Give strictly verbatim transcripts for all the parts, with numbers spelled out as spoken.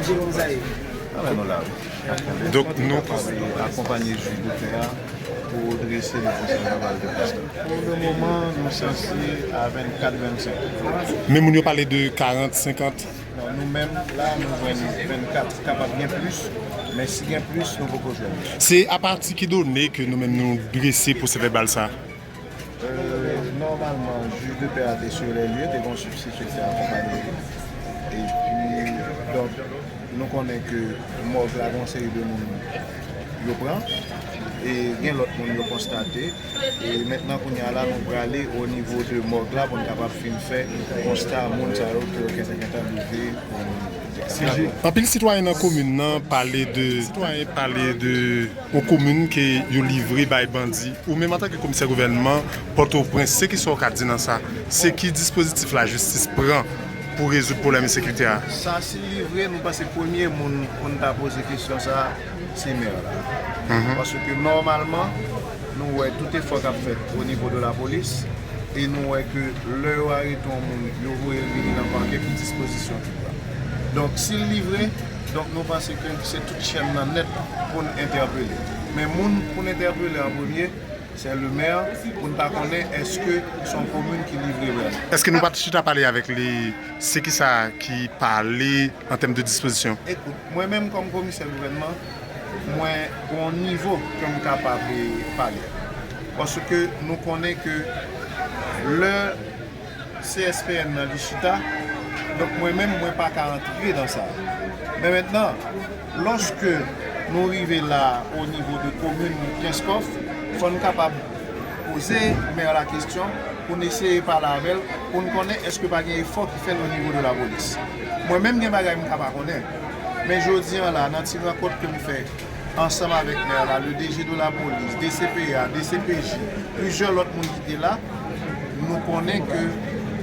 Jerome Zaïre. Donk, nou akonpanye jij de pè a pou drese le pwosè vèbal de konsta. Pou le moman, nou sanse a vennkat, vennsenk. Men moun yo pale de karant, senkant. Non, nou menm, la, nou jwenn vennkat. Kapab gen plis, men si gen plis, nou poko jwenn. Se apati ki done ke nou menm nou drese pwosè vèbal sa? Euh, nòmalman, jij de pè a te sou lè lye, te gen yon sibstitye ki te akonpanye li. Epi, donk, nou konnen ke mòg la gen yon seri de moun yo pran, e gen lòt moun yo konstate. E mentnan, kounye a la, nou prale o nivo de mòg la pou n kapab fin fè konsta moun sa yo ke yo gentan gentan rive pou nou. Anpil sitwayen nan komin nan pale de, sitwayen pale de yon komin ke yo livre bay bandi. Ou menm antanke komisè gouvènman Pòtoprens, se ki sa w ka di nan sa? Se ki dispozitif lajistis pran pou rezoud pwoblèm ensekirite a? Sa, si li vre, nou panse premye moun pou n ta poze kesyon sa, se mè la. Paske nòmalman, nou wè tout efò k ap fèt o nivo de lapolis, e nou wè ke lè yo arete yon moun, yo voye l vini nan pakè, ki dispozisyon ki pran. Donk, si l livre, donk nou panse ke se tout chèn nan nèt pou n entèpele. Men moun pou n entèpele an premye, se le mè, pou n ta konnen èske se yon komin ki livre vrèman. Èske nou pa t chita pale avèk li, se ki sa ki pale an tèm de dispozisyon? Ekout, mwen menm kòm komisè gouvènman, mwen gon nivo ke m kapab pale. Paske nou konnen ke lè C S P N nan li chita, donk mwen menm, mwen pa ka antre nan sa. Men mentnan, lòske nou rive la o nivo de komin Kenskòf, fò n kapab poze mè la kesyon pou n eseye pale avè l, pou n konnen èske pa gen efò ki fèt o nivo de lapolis. Mwen menm gen bagay m ka pa konnen. Men jodi an la, nan ti rankont ke m fè ansanm avèk mè la, le D G de la polis, D C P A, D C P J, plizyè lòt moun ki te la, nou konnen ke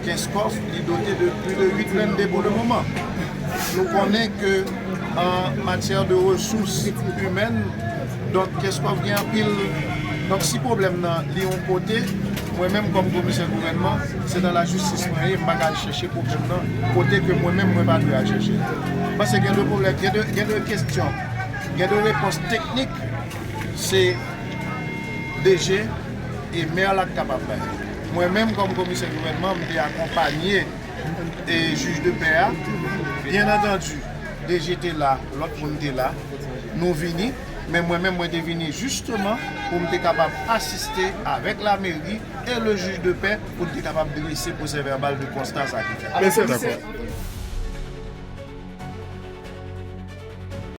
Kenskòf li dote de plis de uit blende pou le moman. Nou konnen ke an matyè de resous imèn, donk Kenskòf gen anpil. Donk si pwoblèm nan li yon kote, mwen menm kòm komisè gouvènman, se nan lajistis mwen ye, m pa ka al chèche pwoblèm nan kote ke mwen menm mwen pa dwe al chèche. Paske gen de pwoblèm, gen de, gen de kesyon, gen de repons teknik, se D G e mè la k kapab bay. Mwen menm kòm komisè gouvènman, m te akonpanye e jij de pè a. Byen antandi, D G te la, lòt moun te la. Nou vini, men mwen menm mwen te vini jisteman pou m te kapab asiste avèk lameri e le jij de pè pou n te kapab drese pwosè vèbal de konsta sa ki fèt. Dakò.